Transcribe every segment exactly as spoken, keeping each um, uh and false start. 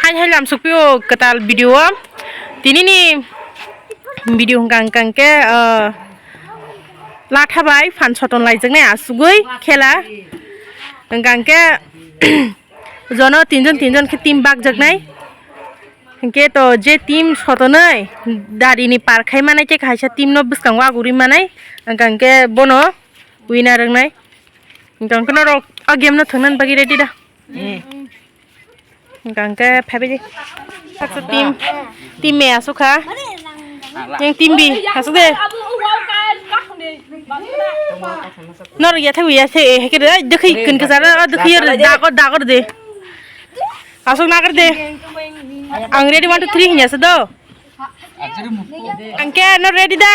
Hai hai lamsukpio kwtal video o. Tinini video hwnkha hwnkha khe, ah, latha bai phan soton laijaknai asugwi khela. Hwnkha hwnkhe jono tinjon tinjon khe team bakjaknai. Hinkhe to je team sotonwi darini par khai manai khe kaisa team no bwskango agurwi manai. Hwnkha hwnkhe bono winner wngnai. Hwnkha hwnkhe norok o game no thwngna bagwi ready da? Gangke phaibidi. Saksa team, team me asukha. Yang team bi, asuk de. Nor ya thawi ya se, eh, hekede, ai, dekhi kun ke jara, oh, dekhi ya, dagor, dagor de. Asuk nagar de. Ang ready, one, two, three hinya se do. Gangke, nor ready da?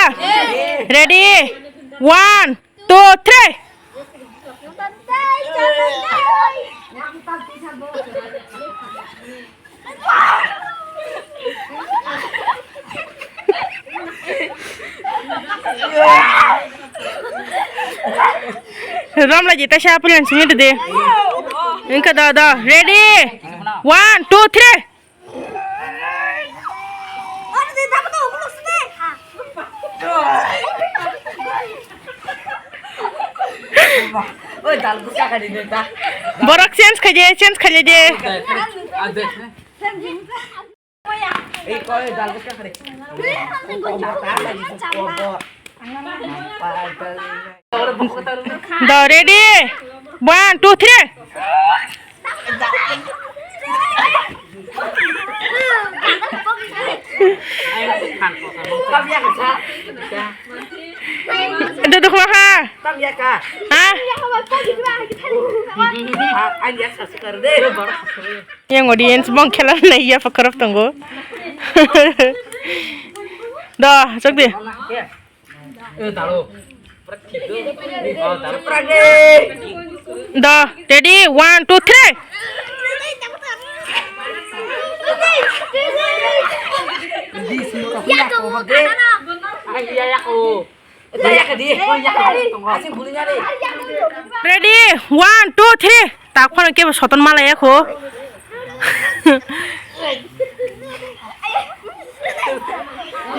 Ready? One, two, three. Rom lagi ta sha pulan sini de. Engka da da. Ready? One, two, three. Oi, dal gusa kari de ta. Borok change khaje, change khaje de. Ei, koi, dal gusa kari. Do ready. One, two, three. Itu tuh mah. Ha? Yang audience bong khela na iya pakarap tunggu. Dah, cok deh. Da, ready, one, two, three. Ready, one, two, three. Tak phano kebo soton malaya kho.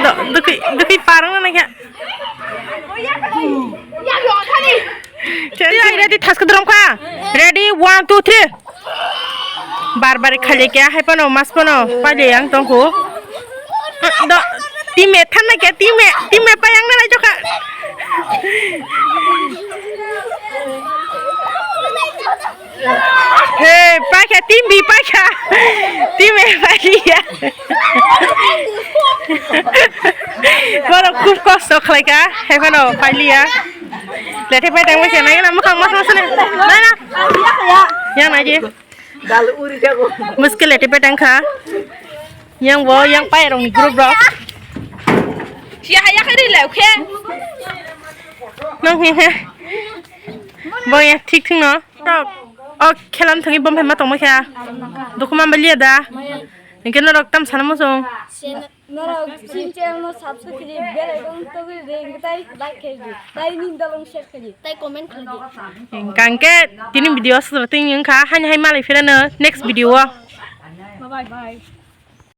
Do, dukhi, dukhi parang na kya? Ready, ready, thaska drum kha. Ready, one, two, three. Bar bar khali kya hai pano mas pano pali yang tong kho. Do, team me thanna kya, team me, team me pa yang na lai jokha. Hey, paikha, team B paikha. Team A pailiya. Borok khub kosto khlaikha, hai phano pailiya. Lethe pai tang bai khe nai na mukhang mas mas ne. Nai na. Yang nai je. Dal uri jago. Muskil lethe pai tang kha. Yang bo, yang pai rong ni group rok. Sia haya khe ri lau khe. Nong he he. Bo ya thik thing no. Rok, o khelam thangwi bom phaima tongma khe. Dukhu man baliya da. Hinkhe norok tam sana muchung. Norok chini channel no subscribe khaidi, bell icon tobwi ring tai like khaidi. Tai ning dalong share khaidi. Tai comment khaidi. Hinkhe tini video aswk tini wngkha, haini hai malai phirano next video o. Bye bye.